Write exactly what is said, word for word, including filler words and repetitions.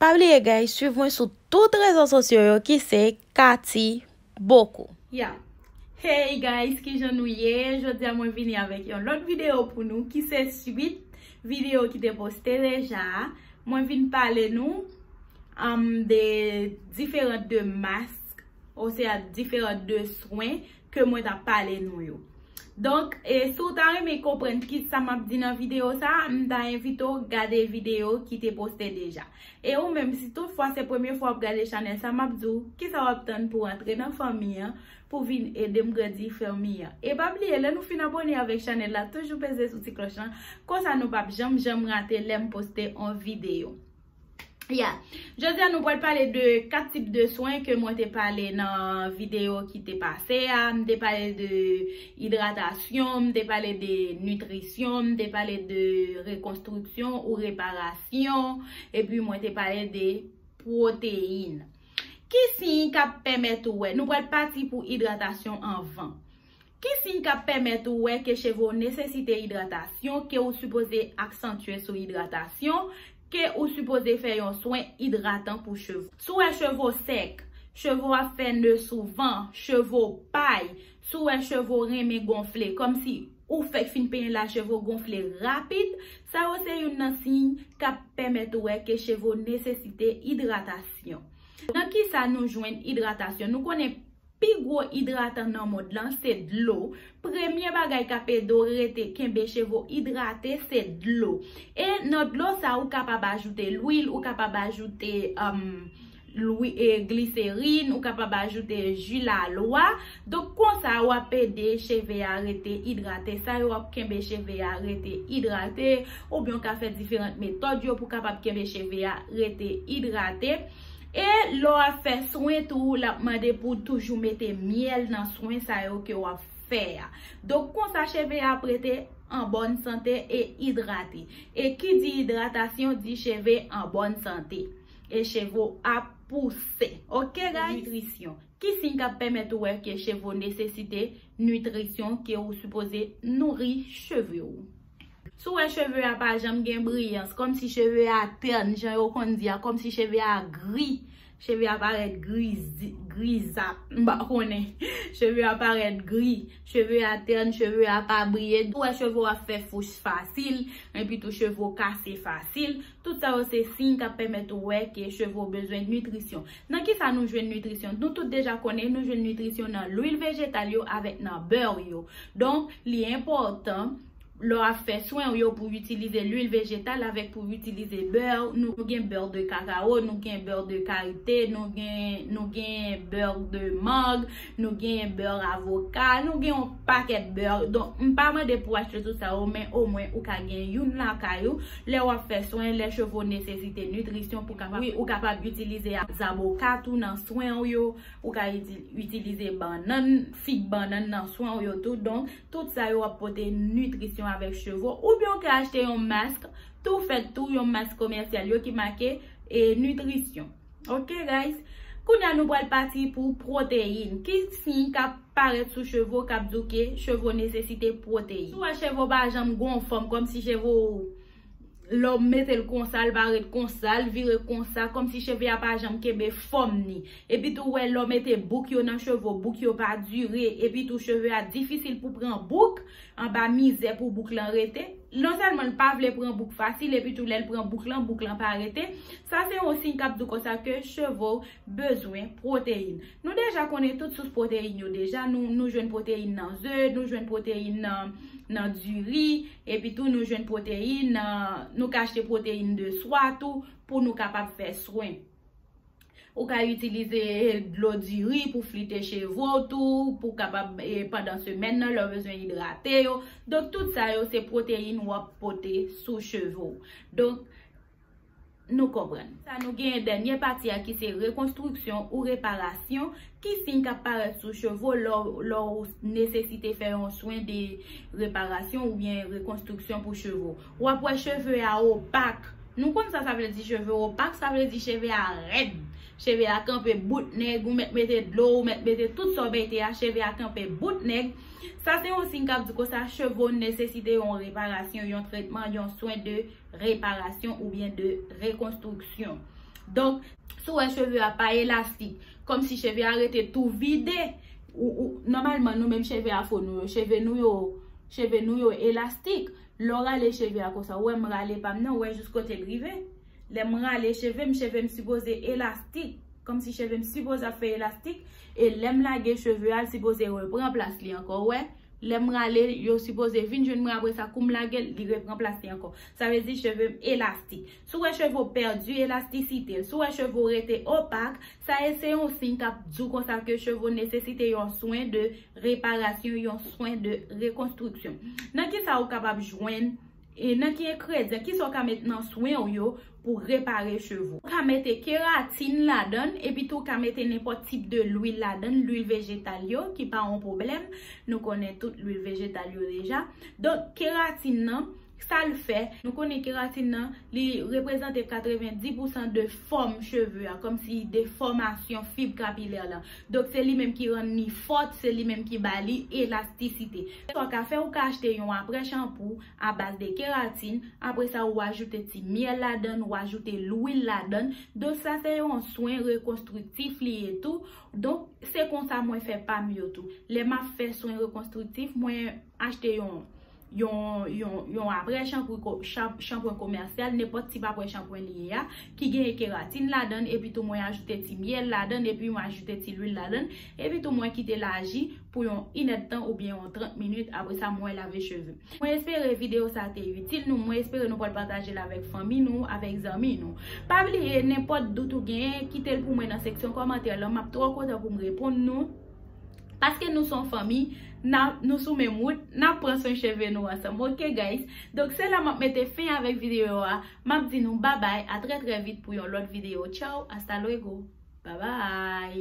Pa bliye, guys, swiv mwen sou tout rezo sosyo yo ki se Cathy Bocou. Yeah. Hey guys, kijan nou ye? Jodi a mwen vini avèk yon lòt videyo pou nou ki se swit videyo ki te poste deja a. Mwen vin pale nou um, de diferan de mask oswa diferan de swen ke mwen t ap pale nou yo. Donk, e, si w ta renmen konprann ki sa m ap di nan videyo sa a, m ta envite w gade videyo ki te poste deja. E ou menm, si tout fwa se premye fwa w ap gade chanèl sa, m ap di w ki sa w ap tann pou w antre nan fanmi an, pou vin ede m grandi fanmi an. E pa bliye, lè nou fin abòne avèk chanèl la, toujou peze sou ti klòch lan, konsa nou p ap janm, janm rate lè m poste yon videyo. Yeah. Jodi a nou pral pale de kat tip de swen ke mwen te pale nan videyo ki te pase a. M te pale de idratasyon, m te pale de nitrisyon, m te pale de rekonstriksyon ou reparasyon, epi mwen te pale de pwoteyin. Ki siy k ap pèmèt ou wè? Nou pral pati pou idratasyon anvan. Ki siy k ap pèmèt ou wè ke cheve w nesesite idratasyon, ke ou sipoze aksantye sou idratasyon, ke ou sipoze fè yon swen idratan pou cheve w? Si w wè cheve w sèk, cheve w ap fè ne souvan, cheve w pay, si w wè cheve w renmen gonfle, kòmsi ou fèk fin penyen la cheve w gonfle rapid, sa yo se youn nan siy k ap pèmèt ou wè ke cheve w nesesite idratasyon. Nan ki sa nou jwenn idratasyon? Nou konnen pi gwo idratan nan mond lan se dlo. Premye bagay k ap ede w rete kenbe cheve w idrate se dlo. E nan dlo sa ou kapab ajoute lwil, ou kapab ajoute um, lwi, e, gliserin, ou kapab ajoute ji lalwa. Donk konsa w ap ede cheve a rete idrate. Sa yo ap kenbe cheve a rete idrate. Oubyen w ka fè diferan metòd yo pou kapab kenbe cheve a rete idrate. E lè w ap fè swen tou, l ap mande pou w toujou mete myèl nan swen sa yo ke w ap fè a. Donk konsa cheve a ap rete an bòn sante e idrate. E ki di idratasyon di cheve an bòn sante. E cheve w ap pouse. Oke, guys? Nitrisyon. Ki siy k ap pèmèt ou wè ke cheve w nesesite nitrisyon, ke ou sipoze nouri cheve w? Si w wè cheve a pa janm gen briyans, kòmsi cheve a tèn, jan yo konn di a, kòmsi cheve a gri, cheve a parèt grizi, grizap, m pa konnen. Cheve a parèt gri, cheve a tèn, cheve a pa briye. Si w wè cheve w ap fè fouch fasil, epi tou cheve w kase fasil, tout sa yo se siy k ap pèmèt ou wè ke cheve w bezwen nitrisyon. Nan ki sa nou jwenn nitrisyon? Nou tout deja konnen nou jwenn nitrisyon nan lwil vejetal yo avèk nan bè yo. Donk, li enpòtan lè w ap fè swen w yo pou w itilize lwil vejetal avèk pou w itilize bè. Nou gen bè de kakao, nou gen bè de karite, nou gen, nou gen bè de mang, nou gen bè avoka, nou gen yon pakèt bè. Donk, m pa mande pou w achte tout sa yo, men omwen ou ka gen youn lakay ou. Lè w ap fè swen, lè cheve w nesesite nitrisyon pou kapab, wi, ou kapab itilize zaboka tou nan swen w yo. Ou ka iti- itilize bannann, fig bannann nan swen w yo tou. Donk, tout sa yo ap pote nitrisyon avèk cheve w. Oubyen ou ka achte yon mask tou fèt tou, yon mask komèsyal yo ki make e nitrisyon. Oke, guys? Kounye a nou pral pati pou pwoteyin. Ki siy k ap parèt sou cheve w k ap di w ke cheve w nesesite pwoteyin? Si w wè cheve w pa janm gon fòm, kòmsi cheve w lè w mete l konsa, l pa ret konsa, l vire konsa, kòmsi cheve a pa janm kenbe fòm ni. Epi tou, w wè lè w mete bouk yo nan cheve w, bouk yo pa dire, epi tou cheve a difisil pou pran bouk, anba mizè pou bouk lan rete. Non sèlman l pa vle pran bouk fasil, epi tou lè l pran bouk lan, bouk lan pa rete. Sa se yon siy k ap di w konsa ke cheve w bezwen pwoteyin. Nou deja konnen tout sous pwoteyin yo deja. Nou, nou jwenn pwoteyin nan ze, nou jwenn pwoteyin nan, nan diri, epi tou nou jwenn pwoteyin nan, nou ka achte pwoteyin de swa tou pou nou kapab fè swen. Ou ka itilize dlo diri pou flite cheve w tou, pou kapab, e, pandan semèn nan, lè w bezwen idrate yo. Donk, tout sa yo se pwoteyin w ap pote sou cheve w. Donk, nou konprann. Sa nou gen dènye pati a ki se rekonstriksyon ou reparasyon. Ki siy k ap parèt sou cheve w lè w, lè w nesesite fè yon swen de reparasyon oubyen rekonstriksyon pou cheve w? W ap wè cheve a opak. Nou konn sa sa vle di cheve opak, sa vle di cheve a rèd. Cheve a kanpe bout nèg, ou mèt mete dlo, ou mèt mete tout sa w mete a, cheve a kanpe bout nèg. Sa se yon siy k ap di konsa cheve w nesesite yon reparasyon, yon tretman, yon swen de reparasyon oubyen de rekonstriksyon. Donk, si w wè cheve a pa elastik, kòmsi cheve a rete tou vide, ou, ou, nòmalman, nou menm cheve afro nou yo, cheve nou yo, cheve nou yo elastik. Lè w rale cheve a konsa, ou wè m rale pa m nan, ou wè jis kote l rive. Lè m rale cheve m, cheve m sipoze elastik. Kòmsi cheve m sipoze ap fè elastik. E lè m lage cheve a, l sipoze repran plas li ankò, ou wè. Lè m rale, yo sipoze vin jwenn mwen, apre sa, kou m lage l, li repran plas li ankò. Sa vle di cheve m elastik. Si w wè cheve w pèdi elastisite l, si w wè cheve w rete opak, sa e se yon siy k ap di w konsa ke cheve w nesesite yon swen de reparasyon, yon swen de rekonstriksyon. Nan kisa ou kapab jwenn, e nan ki engredyan, kisa w ka met nan swen w yo pou repare cheve w? Ou ka mete keratin ladan l, epi tou ou ka mete nenpòt tip de lwil ladan l, lwil vejetal yo, ki pa yon pwoblèm. Nou konnen tout lwil vejetal yo deja. Donk, keratin nan, sa l fè, nou konnen keratin nan, li reprezante katrevenndis pousan de fòm cheve a, kòmsi de fòmasyon fib kapilè la. Donk, se li menm ki rann li fòt, se li menm ki ba li elastisite. Sa w ka fè, ou ka achte yon aprè chanpou a baz de keratin, apre sa, ou ajoute ti myèl ladan l, ou ajoute lwil ladan l. Donk, sa se yon swen rekonstriktif li ye tou. Donk, se konsa mwen fè pa m yo tou. Lè m ap fè swen rekonstriktif, mwen achte yon yon, yon, yon aprè chanpwen ko-, chanp-, chanpwen komèsyal, nenpòt tip aprè chanpwen li ye a, ki genyen keratin ladan l, epi tou mwen ajoute ti myèl ladan l, epi mwen ajoute ti lwil ladan l, epi tou mwen kite l aji pou yon inèdtan oubyen yon trant minit, apre sa mwen lave cheve m. Mwen espere videyo sa te itil nou, mwen espere nou pral pataje l avèk fanmi nou, avèk zanmi nou. Pa bliye, nenpòt dout ou genyen, kite l pou mwen nan seksyon kòmantè la, m ap twò kontan pou m reponn nou. Paske nou se yon fanmi, n a, nou sou menm wout, n ap pran swen cheve nou ansanm, ok guys? Donk se la m ap mete fen avèk videyo a, m ap di nou babay, a trè trè vit pou yon lòt videyo. Tchaw, hasta luego, babay.